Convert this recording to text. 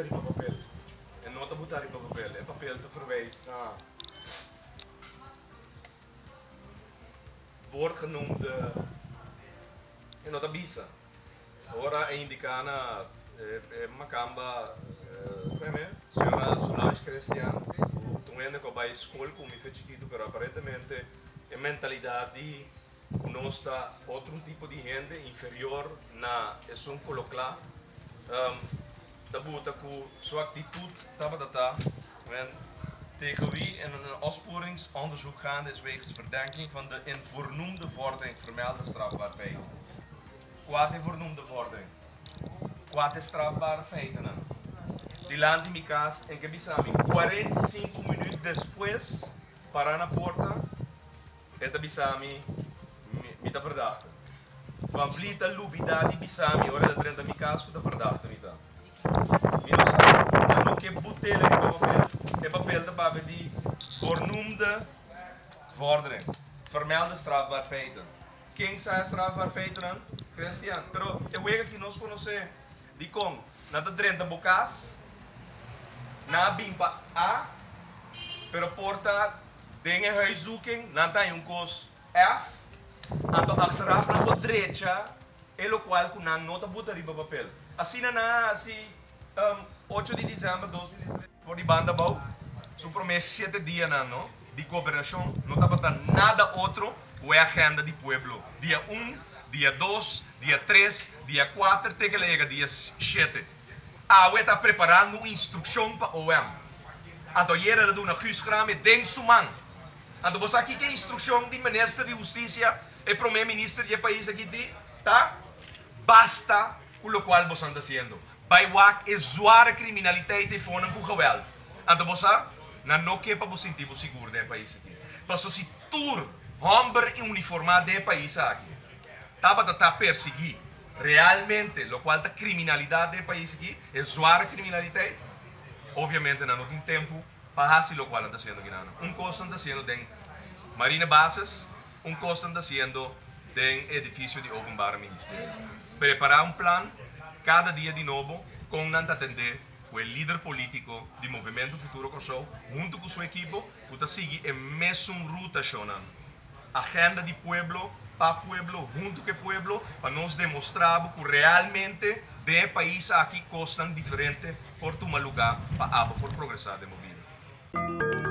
but'é riba papel. E no ta butá riba papel. E papel ta verwijs na voorgenoemde, e no ta bisa. Ora e indiká na e makamba, ku e señora Solange Christian, ku ta un hende ku a bai skol ku mi fe chikitu, pero aparentemente e mentalidat di ku nos ta otro un tipo di hende inferior na esun ku lo kla, ta buta ku su aktitut tabata ta, men, tegen wie in een opsporingsonderzoek gaande is wegens verdenking van de in voornoemde vordering vermelde strafbaar feit. Kua ta e voornoemde vordering? Kua ta e strafbare feitennan? Dilanti mi kas en ke bisa mi 45 minuut despues para na porta e ta bisa mi mi ta verdachte. Van Vliet ta lubida di bisa mi ora el a drenta mi kas ku ta verdachte mi ta. Mi no sa nan no ke butele riba papel. E papel ta papia di voornoemde vordering, vermelde strafbaar feiten. Ken sa e strafbaar feitennan? Christian, Pero e wega ki nos konosé. Dikon? Nan ta drenta bo kas, nan a bin pa A, pero por ta den e huiszoeking nan ta haña un kos F, anto achteraf nan por drecha e lokual ku nan no ta buta riba papel. Asina nan a hasi ocho di desèmber 2013. For di banda abou, su promé shete dianan no di gobernashon no tabata nada otro ku e agenda di pueblo, dia un, dia dos, dia tres, dia kuater te ke la yega dia shete. Awe ta preparando un instrukshon pa OM. Anto ayer el a duna Guus Grame den su man. Anto bo sa kiko e instrukshon di minister di hustisia, e promé minister di e pais aki di ta? Basta ku lokual bosan ta hasiendo. Bai wak e zware kriminaliteit ei fonan ku geweld. Anto bo sa, nan no ke pa bo sinti bo sigur den e pais aki. Paso si tur hòmber uniformá den e pais aki tabata ta persiguí realmente lokual ta kriminalidat den e pais aki, e zware kriminaliteit, obviamente nan no tin tempu pa hasi lokual nan ta hasiendo akinan. Un kos nan ta hasiendo den Marine Basis, un kos nan ta hasiendo den e edifisio di Openbare Ministerio. Prepará un plan kada dia di nobo kon nan ta atendé ku e lider polítiko di Movementu Futuro Kòrsou huntu ku su ekipo ku ta sigui e mesun ruta shonnan. Agenda di pueblo, pa pueblo, huntu ku e pueblo pa nos demostrá bo ku realmente den e pais aki kosnan diferente por tuma lugá pa abo por progresá den bo bida.